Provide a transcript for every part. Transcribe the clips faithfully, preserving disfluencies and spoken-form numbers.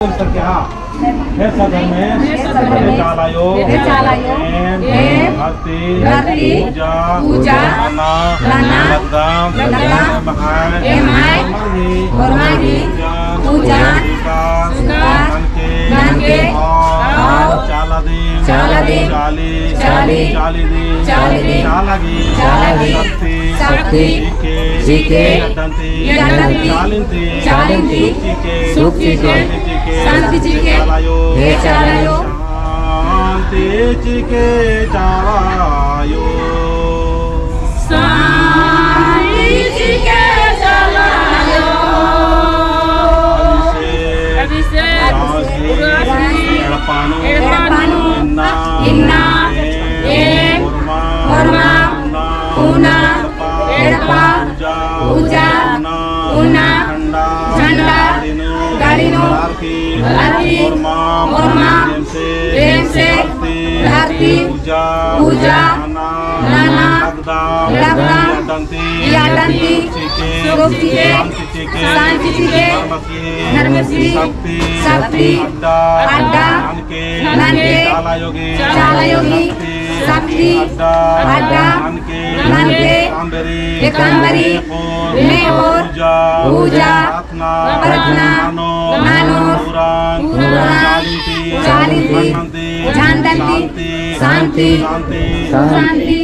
हे सद्धर्मेस, हे चाला आयो, हे चाला आयो, एम, एम, धरती, धरती, पूजा, पूजा, नना, नना, लगदम, लगदम, एम्है, एम्है, होरमा गही, होरमा गही, पूजा, पूजा, विकास, विकास, ननके, ननके, और, और, चाला दिम, चाला दिम, चाली, चाली, चाली दिम, चाली दिम, चाला गही, चाला गही, शक्ति, शक्ति, चिके, चिके, अड्डन्ती, अड्डन्ती, चालिन्ती, चालिन्ती, चिके, सुख चिके, शांति चिके, शांति चिके, चाला आयो, हे चाला आयो, शांति चिके, चाला आयो, शांति चिके, चाला आयो, अभिषेक, अभिषेक, राशि, राशि, एड़पा नू, एड़पा नू, इन्ना, इन्ना, एम, एम, होरमा, होरमा, पूना, पूना, एड़पा, एड़पा, पूजा, पूजा, उना, उना, झंडा, झंडा, गाड़ी नू, गाड़ी नू, धरती, धरती, होरमा, होरमा, एम से, एम से, धरती, धरती, पूजा, पूजा, नना, नना, लगदम, लगदम, अड्डन्ती, अड्डन्ती, सुख चिके, सुख चिके, शांति चिके, शांति चिके, धर्मेसी, धर्मेसी, शक्ति, शक्ति, अड्डा, अड्डा, ननके, ननके, चाला आयो गही, चाला आयो गही, शक्ति, शक्ति, अड्डा, अड्डा, ननके, ननके, एकाम्बरी, एकाम्बरी, मेख़ोर, मेख़ोर, पूजा, पूजा, प्रार्थना, प्रार्थना, ननोर, ननोर, उराँव, उराँव, चालिन्ती, चालिन्ती, झंडन्ती, झंडन्ती, शांति, शांति, शांति, शांति, शांति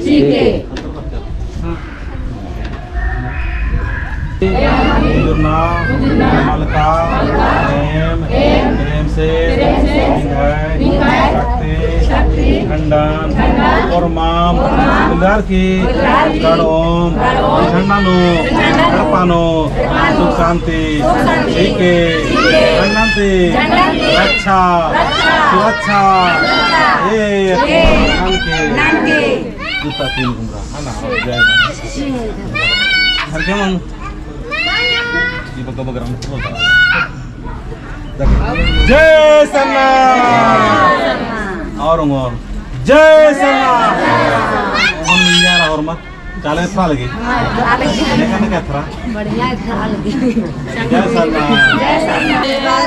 चिके। उजुरना मलका, एम, एम से, निंग्है, शक्ति, झंडन, होरमाम, उल्लार की, गड़ोम, झंडा नू, एड़पा नू, सुख शांति, चिके, झंडन ती, रक्षा, सुरक्षा, ए, ननके। जूता तीन उम्रा, है ना? और जय माँ। हर क्या मांग? ये बग्गा बग्गा राउंड बोल। जय सरना। और उंगोल। जय सरना। उंगोल लिया रहा और मत। चाले था लगी। हाँ, था लगी। देखा ना क्या था? बढ़िया था लगी। जय सरना। जय सरना।